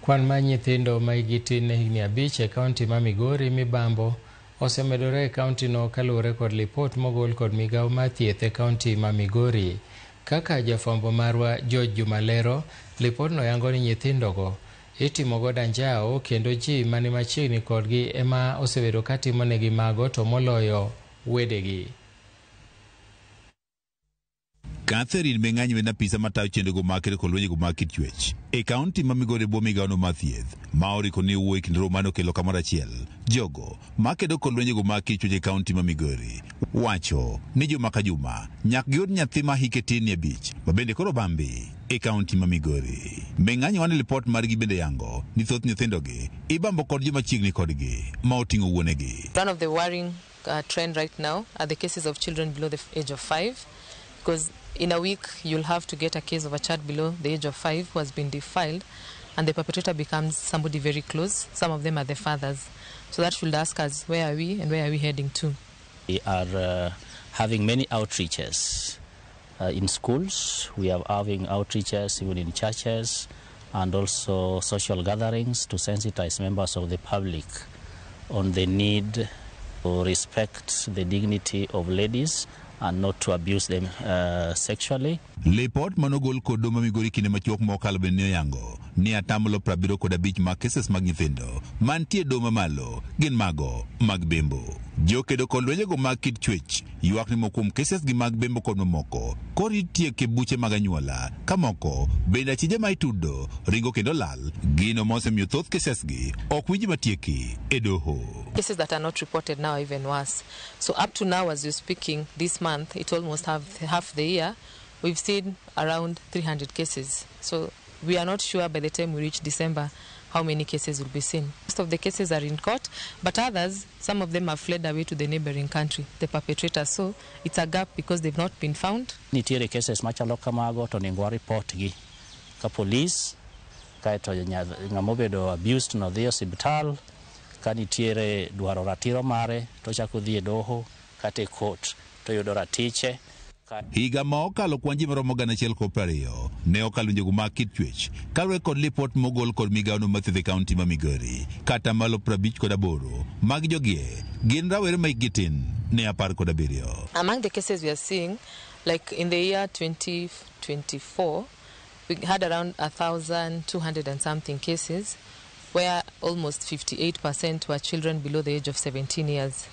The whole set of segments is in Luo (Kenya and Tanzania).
Kwan mar nyithindo ma hikgi tin ne higni 5 e kaunti ma Migori mibambo osemedore e kauntino kaluwore kod lipot mogol kod migawo mar thieth e kaunti ma Migori. Kaka jafwambo marwa George Juma lero, lipodno yango ni nyithindogo itimo godo anjawo kendo ji mani machiegni kodgi ema osebedo katimonegi mago to moloyo wedegi. Catherine Meng'anyi en apisa matayo chenrogo mag kedo kod lwenjego mag kit chwech e kaunti ma Migori e bwo migawono mar thieth ma oriko ni owuoyo e kind romo mane okelo kamoro achiel jogo makedo kod lwenjego mag kit chwech e kaunti ma Migori wacho ni juma ka juma nyaka giyud nyathi ma hike tin ni 5 ma bende koro bambi e kaunti ma Migori. Meng'anyi wane lipot margi bende yango ni thoth nyithindogi ibambo kod joma chiegni kodgi ma oting'o wuonegi. One of the worrying trend right now are the cases of children below the age of 5, because in a week you'll have to get a case of a child below the age of 5 who has been defiled, and the perpetrator becomes somebody very close. Some of them are the fathers. So that should ask us, where are we and where are we heading to? We are having many outreaches in schools. We are having outreaches even in churches and also social gatherings to sensitize members of the public on the need to respect the dignity of ladies and not to abuse them sexually. Lipot manogol kod doho ma Migori kinde machuok mokalo bende ne oyango ni atamalo 75 mag cases mag nyithindo mantie doho mamalo gin mago mag bembo. Jokedo kod lwenjego mag kit chwech ywak ni moko kuom cases gi mag bembo kod mamoko koro itieko e buche mag anyuola ka moko bende achije ma itudo ringo kendo lal, gino ma osemiyo thoth cases gi ok winj matieki e doho. Cases that are not reported now are even worse. So up to now, as you're speaking, this month, it's almost half the year, we've seen around 300 cases. So we are not sure by the time we reach December how many cases will be seen. Most of the cases are in court, but others, some of them have fled away to the neighboring country, the perpetrators. So it's a gap because they've not been found. Nitiere cases machalo kamago to onego report gi ka police, kaeto ng'ama obedo abused no dhi e osiptal, ka nitiere dwaro ratiro mare to ochako dhi e doho kata e court to yudo ratiche. Higa ma okalo kwan ji maromo 1,020 ne okalo winjogo mag kit chwech kaluwore kod lipot mogol kod migawono mar thieth e kaunti ma Migori. Kata malo 58 mag jogie gin rawere ma hikgi tin ne 17. Among the cases we are seeing, like in the year 2024, we had around 1,200 and something cases where almost 58% were children below the age of 17 years.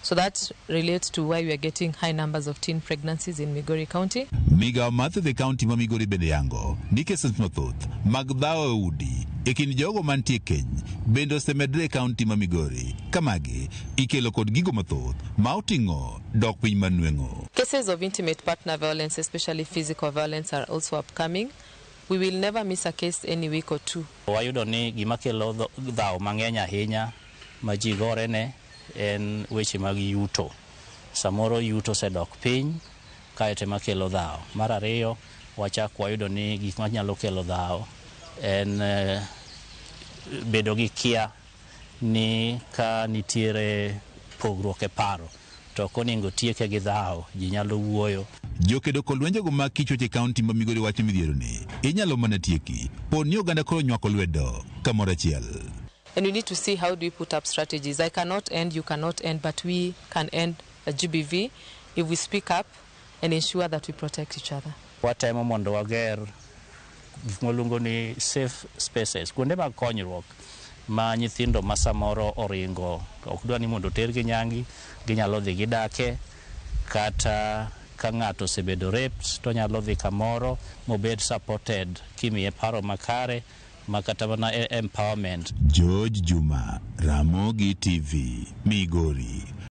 So that relates to why we are getting high numbers of teen pregnancies in Migori County. Migawo mar thieth e kaunti ma Migori bende yango ni cases mathoth mag dhawo e udi e kind jogo mantie keny bende osemedore e kaunti ma Migori ka magi ikelo kod gigo mathoth ma oting'o dok piny mar nweng'o. Cases of intimate partner violence, especially physical violence, are also upcoming. We will never miss a case any week or two. Wayudo ni gima kelo dhawo mang'eny ahinya ma ji gorene en weche mag yuto. Samoro yuto osedok piny, kaeto ema kelo dhawo. Mar ariyo, wachak wayudo ni gik manyalo kelo dhawo en bedo gi kia ni ka nitiere pogruok e paro to ok onego tieke gi dhawo, ji nyalo wuoyo. Jokedo kod lwenjego mag kit chwech e kaunti ma Migori wacho midhiero ni inyalo mana tieki po ni oganda koro nywako lwedo kamoro achiel. And we need to see how do we put up strategies. I cannot end, you cannot end, but we can end a GBV if we speak up and ensure that we protect each other. Watemo mondo wager gik mwaluongo ni safe spaces, kuonde mag konyruok ma nyithindo ma samoro oringo ok dwa ni mondo otergi nyangi, ginyalo dhi gidake, kata ka ng'ato osebedo raped to onyalo dhi kamoro mobed supported kimiye paro makare ma kata mana empowerment. George Juma, Ramogi TV, Migori.